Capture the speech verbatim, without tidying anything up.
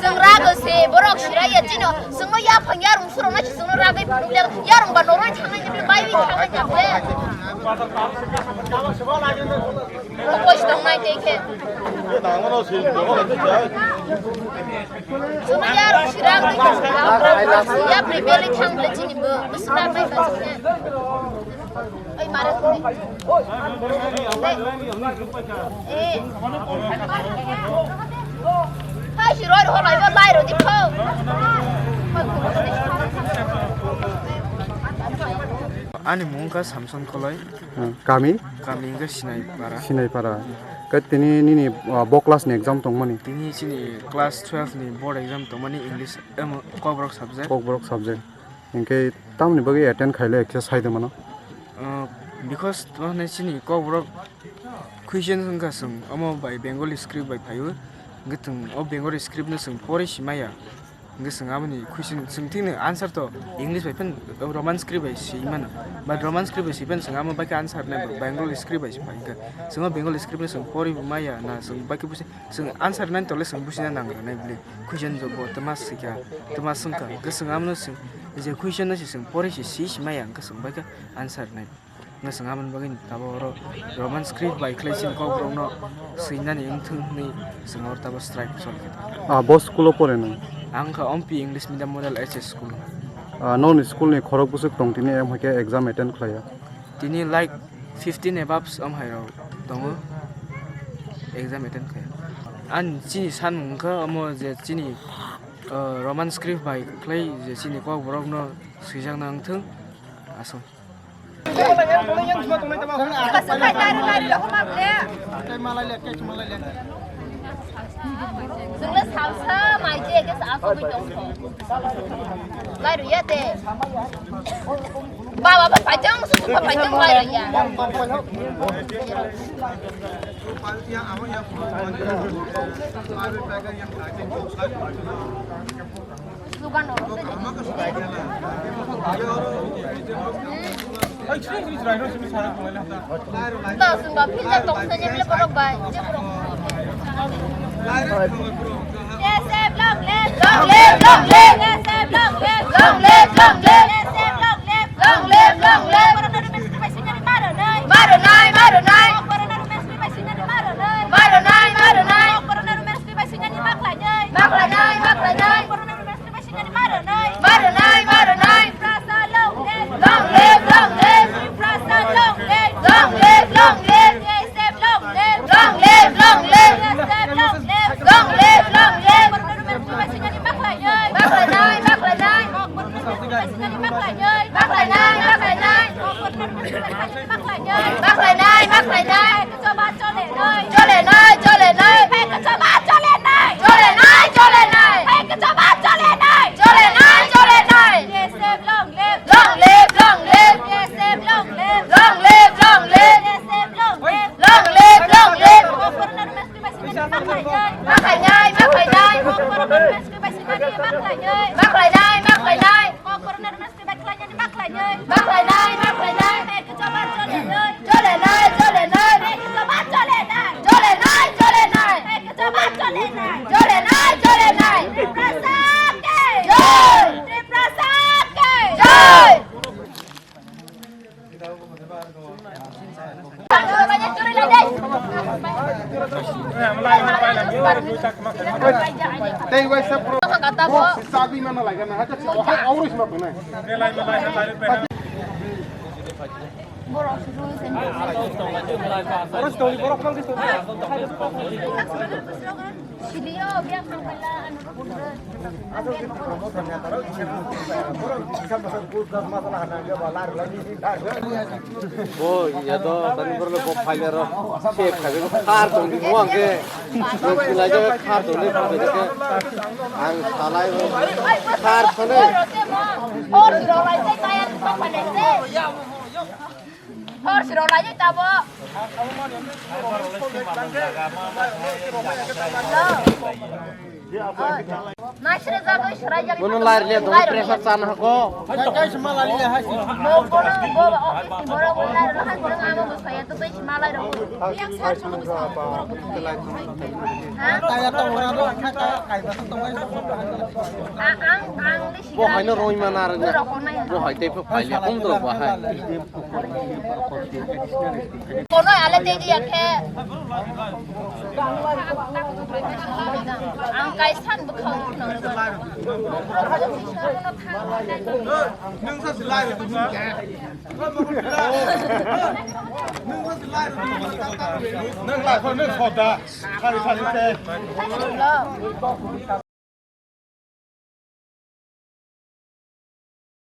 Chwng rago se, borok siraiya chino, chwngno yaphang yarung surokna se chwngno ragwi phunukliya, yarung ba noroi thangnai ni bile, baiwi thangnai ni bile. Kosto wngnai tei khe. Chwngno yarung siragwi yapri belwi thang bile chini bo, bwswk ragwi ba chini. Oi, mare kuni. Eh. Hai, si roi, roi, roi, roi, roi, di kho. Ani mung kha Samson Koloi. Hmm, kami? Kami hwnkhe Sinaipara. Sinaipara. Khe tini nini, ah, bo class ni exam tongmani? Tini chini class twelve ni board exam tongmani English, em, Kokborok subject. Kokborok subject. Hinkhe tamoni bagwi attend khailai ekhe sai de mano? Uh, because tamo hwnwi chini Kokborok question wngkha chwng omo bai Bengali script bai phaio, hwnkhe chwng o Bengali script no chwng pori si maya, hwnkhe chwng aboni question chwng thikno answer to English bai phano Roman script bai si mano, but Roman script bai si phano chwng amo bai khe answer nai Bengali script bai si phai khe chwng o Bengali script no chwng pori maya na chwng bai khe busi Chwng answer nani tole chwng buchina nang rwnai bwle. Question jok bo twma swikha, twma swngkha. Hwnkhe chwng amno chwng, je question no se chwng pore se si si maya, hwnkhe chwng bai khe answer nai. Hwnkhe chwng amoni bagwi tabo oro Roman script bai khlai chini Kokborok no swinani wngthung hwnwi chwng oro tabo strike choli kha. Ah, bo school o pore nang? Ang kha Ompi English Medium Model H S School. Ah, nokni school ni khorok bwswk tong tini, em hai khe exam attend khlaiya? Tini like fifteen above om hai rok tongo exam attend khe. Ani chini sanmung wngkha omo je chini, uh, Roman script bai khlai je chini Kokborok no swijakna wngthung aswk. Chwngno salsa mai je khe asogwi tongkho. Lai rwya de. Baba, ba, pajang, susu, ba, pajang, lai rwya. Sugan no. Dos, ba, pizza tong sa nyemle borok bai. Yes, long live, long live, long live. Yes, long live, long live, long live. Yes, long live, long live. Long live, long live. Corona rumes kri bai sinani maro nai. Maro nai, maro nai. Corona rumes kri bai sinani maro nai. Maro nai, maro nai. Corona rumes kri bai sinani maklai nai. Maklai nai, maklai nai. Corona rumes kri bai sinani maro nai. Maro nai, maro nai. Tiprasa long live. Long live, long live. Tiprasa long live. Long live, long live. Yes, long live. Long live, long live. Yes, long live. Long live, long live. Corona rumes kri bai sinani maklai nai. Maklai nai, maklai nai. Maklai nai, maklai nai. Maklai nai, maklai nai. Maklai nai, maklai nai. Chole nai, chole nai. Chole nai, chole nai. Chole nai, chole nai. Chole nai, chole nai. Long live, long live. Long live, long live. Long live, long live. Long live, long live. Maklai nai, maklai nai. Maklai nai, maklai nai. Maklai nai, maklai nai. Maklai nai, maklai nai. Chole nai, chole nai. Chole nai, chole nai. Chole nai, chole nai. Tiprasa ke jai. Tiprasa ke jai. Bo ya do tani borok bo phaile ro sep khai khar tong di mo ang ke. Bo khilai jaga khar tong di bo ke. Ang salai bo khar thane. Hor siro lai tabo. Bono lai rwle, dono pressure chana hako. Bono bo office ni borok bo lai rwle, hwnkheno amo bo saya to bai malai rw. Ha? Ang, ang, ang Bo haino roi mana rwna. Bo hai tei phai le, hum dro bo hai. Kono ale tei di akhe. Ang kai san bwkhao no. Nwng sa si lai rw tu. Nwng sa si lai rw tu. Nwng lai kho, nwng khoda. Sari, sari, se.